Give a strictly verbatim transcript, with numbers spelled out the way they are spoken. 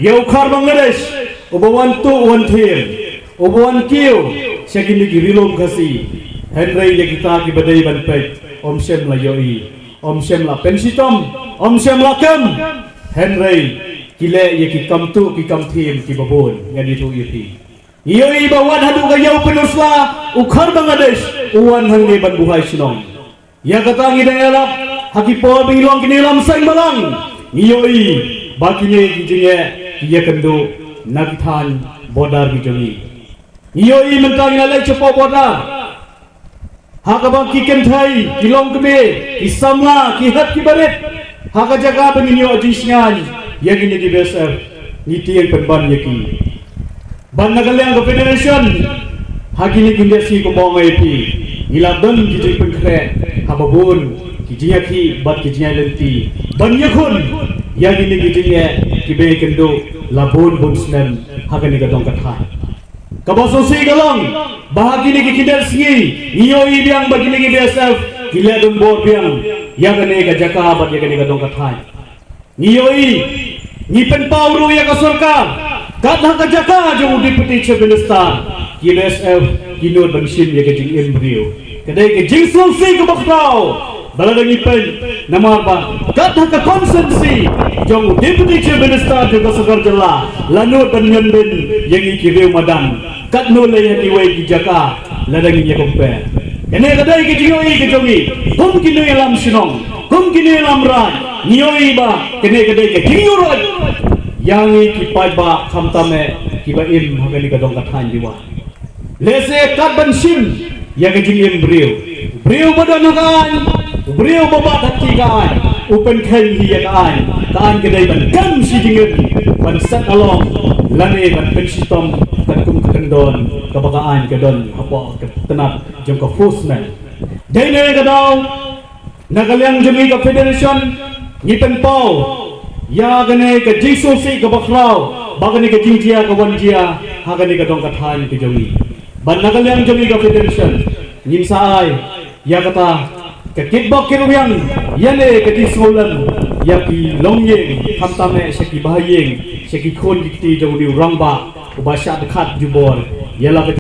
Ïa u Khar Bangladesh uba wan tuh wan thied, uba wan kiew sha kine ki ri lum Khasi. Hynrei ïa kita kiba dei ban peit, ym shym la ïohi, ym shym la pynshitom, ym shym la kem. Hynrei ki leh ïa ki kam tuh ki kam thied kiba bun. Ngan ïathuh ïa phi. Ngi ïohi ba wat haduh ka ïew pynusla u Khar Bangladesh u wan hangne ban buhai shnong. Ïa kata ngi dang ïalap ha ki por ba ngi long kine lam seng balang. Ngi ïohi ba kine ki jingeh ki ïakynduh na ki thaiñ border ki jong ngi. Ngi ïohi mynta ngi la leit shapoh border, ha kaba ki kynthei, ki longkmie, ki samla, ki hep ki barit, ha ka jaka ba ngin ïoh jingsngewbha ïa kine ki B S F, ngi tieng pynban ïa ki. Bad na ka liang ka federation, ha kine ki khyndiat sngi kumba nga ong ïa phi, ngi la don ki jingpynkhreh haba bun ki jingïakhih bad ki jingïaid lynti ban ïakhun ïa kine ki jingeh kiba ïakynduh la bun bun snem ha kane ka dong ka thaiñ. Kaba sngewsih ka long ba ha kine ki khyndiat sngi ngi ïohi biang ba kine ki B S F ki leh donbor biang ïa kane ka jaka bad ïa kane ka dong ka thaiñ. Ngi ïohi, ngi pynpaw ruh ïa ka sorkar, kat ha ka jaka jong u Deputy Chief Minister, ki B S F ki nud ban shim ïa ka jingim briew. Ka dei ka jingsngewsih kaba khraw ba lada ngi peit, namar ba kat ha ka constituency jong u Deputy Chief Minister jong ka sorkar jylla la nud ban ñion beiñ ïa ngi ki riew madan. Katno lei ha kiwei ki jaka lada ngin ïa compare. Kane ka dei ka jingïohi ka jong ngi kum ki nongïalam shnong, kum ki nongïalam raid. Ngi ïohi ba kane ka dei ka jingïuhroit ïa ngi ki paidbah, khamtam eh kiba im ha kane ka dong ka thaiñ Jowai. Lehse kat ban shim ïa ka jingim briew, briew ba don ha ka aiñ, briew ba bat ha kti ka aiñ, u pynkheiñ hi ïa ka aiñ. Ka aiñ ka dei ban kem shi jingim, ban set along, lane ban pynshitom katkum ka kyndon kaba ka aiñ ka don hapoh ka tnat jong ka force man. Dei na ka daw, na ka liang jong ngi ka federation, ngi pynpaw ïa kane ka jingsngewsih kaba khraw ba kane ka jingjia ka wan jia ha kane ka dong ka thaiñ ka jong ngi. Bad na ka liang jong ngi ka federation, ngin sa ai ïa kata ka kitbok kitrwiang, ïa ne ka jingsngewlem ïa ki longïing, khamtam eh sha ki bahaïing, sha ki khun ki kti jong une u rangbah uba shah dkhat jubor ïa la ka